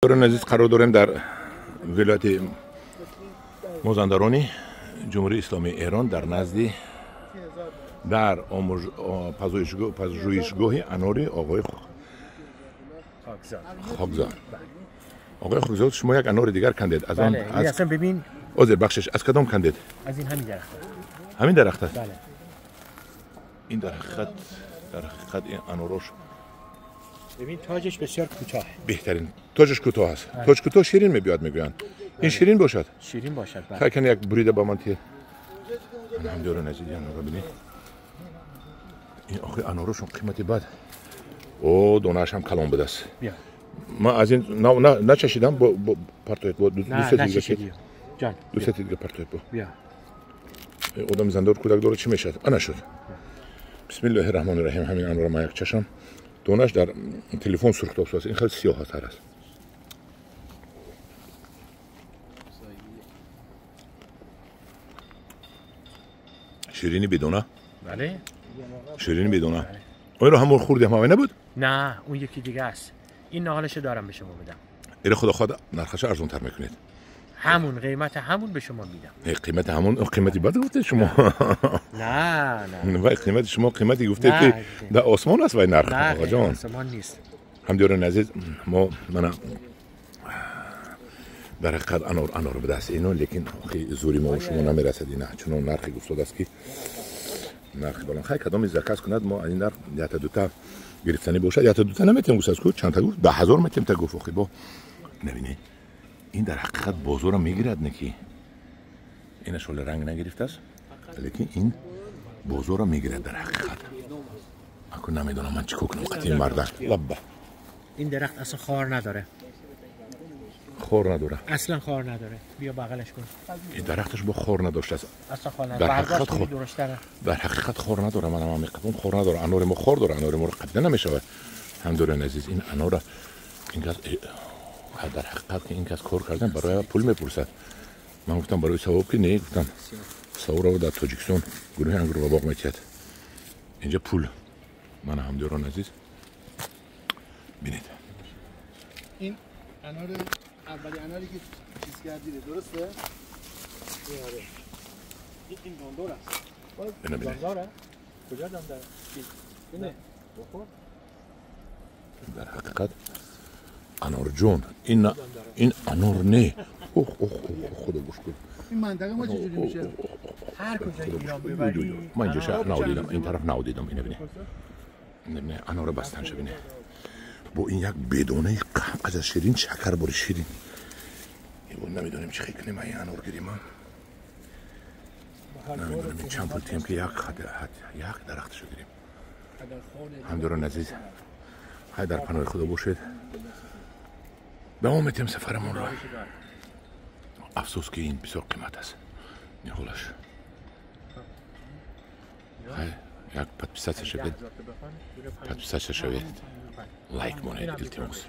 Азиз, қарор дорем дар вилояти Мозандарони Ҷумҳурии Исломии Эрон, дар назди дар пажӯҳишгоҳи анори оғои Хокзод. Оғои Хокзод, шумо як анори дигар кандед. Аз он аслан бибин. Озир, бахшиш, аз кадом кандед? Аз ин ҳамин дарахт. Ҳамин дарахт аст? Бале. Ин дар ҳақиқат ин анорош ببین، تاجش بسیار کوتاه. بهترین تاجش کوتاه است. تاج کوتاه شیرین میبیاد میگویند. این شیرین باشد؟ شیرین باشد، بله. خیلی یک بریده با من تیر. من هم داره نزدیک انارو ببینید. این آخه انارشون قیمتی بد. او دونه‌اش هم کلان بوده است. بیا. من از این نه نه نچشیدم، با پرتویت با دو نه سه دیگه نچشیدی جان. دو سه دیگه پرتویت با. بیا. آدم زندار کودک داره چی میشد؟ انا شد. بسم الله الرحمن الرحیم. همین انار ما یک چشم. دونش در تلفن سرخ است. این خیلی سیاه تر است. شیرینی بدونه. بله. شیرینی بدونه. اون رو همون خوردیم همین نبود؟ نه، اون یکی دیگه است. این نهالش دارم به شما بدم. ایره خدا خدا نرخش ارزون تر میکنید. همون قیمت همون به شما میدم. قیمت همون قیمتی بد گفته شما. نه نه. وای، قیمت شما قیمتی گفته که در آسمان است وای نرخ آقا جان. آسمان نیست. همدیاران عزیز، ما من در حقیقت انار انار به دست اینو، لیکن زوری ما و شما نمیرسد. اینا چون نرخی گفته است که نرخ بالا. خیلی کدام заказ کند، ما این نرخ یا تا دوتا گرفتنی باشد یا تا دوتا نمیتونیم. گفت کو چند تا گفت؟ 10,000 میتونیم تا گفت. آخه با نبینی این در حقیقت بازار را میگیرد. نکی این شغل رنگ نگرفته است، لیکن این بازار را میگیرد در حقیقت. اكو نمیدونم من چیکار کنم قطعی مردک لبه. این درخت اصلا خار نداره. خار نداره. اصلا خار نداره. بیا بغلش کن. این درختش با خار نداشته است. اصلا خار نداره. در حقیقت خار در حقیقت خار نداره. من هم میقدم خار نداره. انار ما خار داره. انار ما رو قبضه نمیشود. همداران عزیز، این انار این در حقیقت که این کس کار کردن برای پول میپرسد. من گفتم برای ثواب که نه، گفتم ثواب رو در تاجیکستان گروه انگور و باغ میتید. اینجا پول. من همداران عزیز بینید. این انار اولی اناری که چیز کردید درسته؟ آره. این دندور است. دندوره؟ کجا دندوره؟ اینه. بخور. در حقیقت انار جون، این انار نه. اوه اوه اوه، خدا گوش کن. این منطقه ما چجوری میشه؟ هر کجا ایران ببری. من اینجا نودیدم، این طرف نودیدم. اینو ببینه. اینو انار بستن شه ببینه. با این یک بدونه قدر شیرین، شکر باری شیرین. این نمیدونیم چه کنیم این انار گیریم. نمیدونیم چند پول تیم که یک یک درختشو گیریم. همداران عزیز، های در پناه خدا باشید. دوام میتیم سفرمون را. افسوس که این بسیار قیمت است نهالش. های یک подписаться شوید، подписаться شوید، لایک مونید، илтимос.